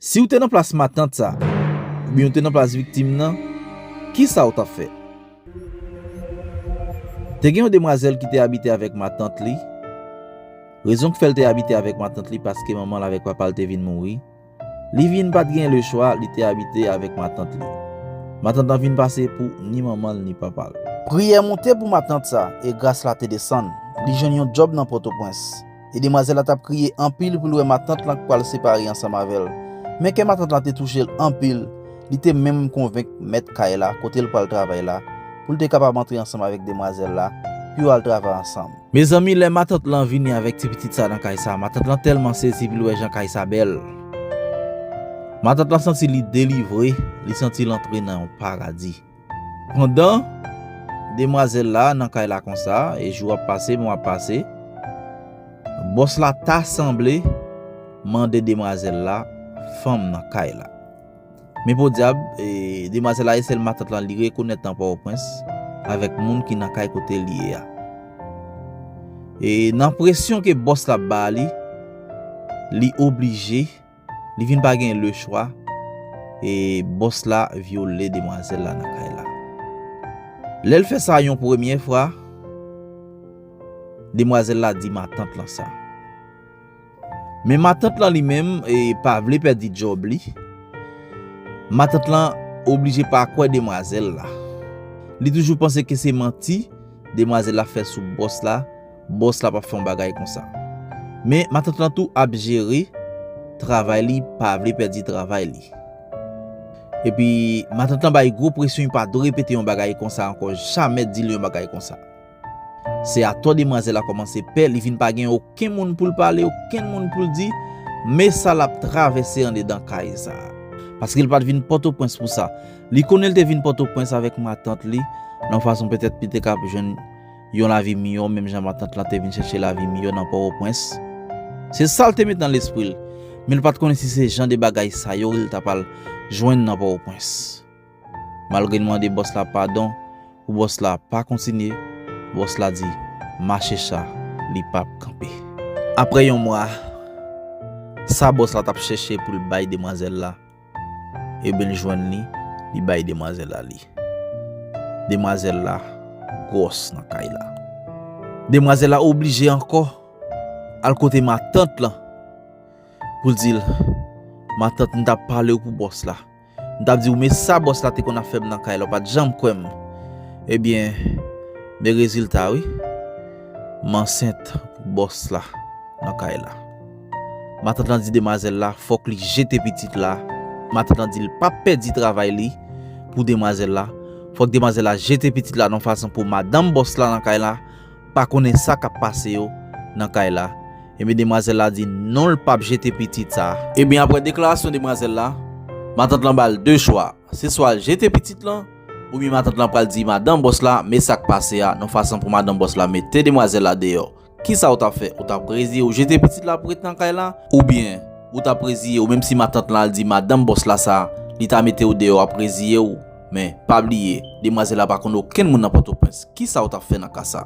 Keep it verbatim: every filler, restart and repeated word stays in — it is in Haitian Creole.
Si w te nan plas matant sa, oubyen w te nan plas viktim nan, kisa w t ap fè? Te gen yon demwazèl ki te abite avèk matant li. Rezon k fè l te abite avèk matant li, paske manman l avèk papa l te vin mouri. Li vin pa t gen lechwa, li te abite avèk matant li. Matant lan vin pase pou ni manman l ni papa l. Priyè monte pou matant sa, e gras la te desann. Li jwenn yon djòb nan Pòtoprens. E demwazèl la t ap kriye anpil pou l wè matant lan k pral separe ansanm avè l. Men kè matant lan te touche l anpil, li te menm konvenk mèt kay la, kote l pral travay la, pou l te kapab antre ansanm avèk demwazèl la, pou yo al travay ansanm. Mezanmi, lè matant lan vini avèk ti pitit sa nan kay sa, matant lan tèlman sezi pou l wè jan kay sa bèl. Matant lan santi li delivre, li santi l antre nan yon paradi. Pandan demwazèl la nan kay la konsa, e jou ap pase, mwa ap pase, bòs la ta sanble mande demwazèl la fanm nan kay la. Men podyab, e, demwazèl la e sèl matant lan li rekonèt nan Pòtoprens avèk moun ki nan kay kote li ye a. E nan presyon ke bòs la ba li, li oblije, li vin pa gen lechwa, e bòs la vyole demwazèl la nan kay la. Lè l fè sa yon premye fwa, demwazèl la di matant lan sa. Men matant lan li menm, e, pa vle pèdi djòb li. Matant lan oblije pa kwè demwazèl la. Li toujou panse ke se manti demwazèl la fè sou bòs la, bòs la p ap fè yon bagay konsa. Men matant lan tou ap jere travay li, pa vle pèdi travay li. Epi matant lan bay gwo presyon, li pa dwe repete yon bagay konsa ankò, jamè di l yon bagay konsa. Se atò demwazèl la kòmanse pè, li vin pa gen okenn moun pou l pale, okenn moun pou l di, men sa l ap travèse anndedan kay sa a. Paske l pa t vin Pòtoprens pou sa. Li konnen l te vin Pòtoprens avèk matant li, nan fason petèt li te ka jwenn yon lavi miyò, menm jan matant lan te vin chèche lavi miyò nan Pòtoprens. Se sa l te met nan lespri l. Men l pa t konnen si se jan de bagay sa yo li t ap al jwenn nan Pòtoprens. Malgre l mande bòs la padon, pou bòs la pa kontinye, bòs la di, mache cha, li p ap kanpe. Apre yon mwa, sa bòs la t ap chèche pou l bay demwazèl la, ebyen l jwenn li, li bay demwazèl la li. Demwazèl la gwòs nan kay la. Demwazèl la oblije ankò al kote matant lan pou l di l, matant, m t ap pale w pou bòs la. M t ap di w, men sa bòs la te konn ap fè m nan kay la, w pa t janm kwè m. Ebyen, men rezilta wi. M ansent pou bòs la nan kay la. Matant lan di demwazèl la, fòk li jete pitit la. Matant lan di l p ap pèdi travay li pou demwazèl la. Fòk demwazèl la jete pitit la nan fason pou madanm bòs la nan kay la pa konnen sa k ap pase yo nan kay la. Ebyen, demwazèl la di non, l p ap jete pitit sa. Ebyen, apre deklarasyon demwazèl la, matant lan ba l de chwa. Se swa l jete pitit lan, oubyen matant lan pral di madanm bòs la, men sa k pase a, nan fason pou madanm bòs la mete demwazèl la deyò. Kisa w t ap fè? Ou t ap reziye w jete pitit la pou ret nan kay la? Oubyen, ou t ap reziye w, menm si matant lan al di madanm bòs la sa, li ta mete w deyò, w ap reziye w? Men, pa bliye, demwazèl la pa konn okenn moun nan Pòtoprens. Kisa w t ap fè nan ka sa?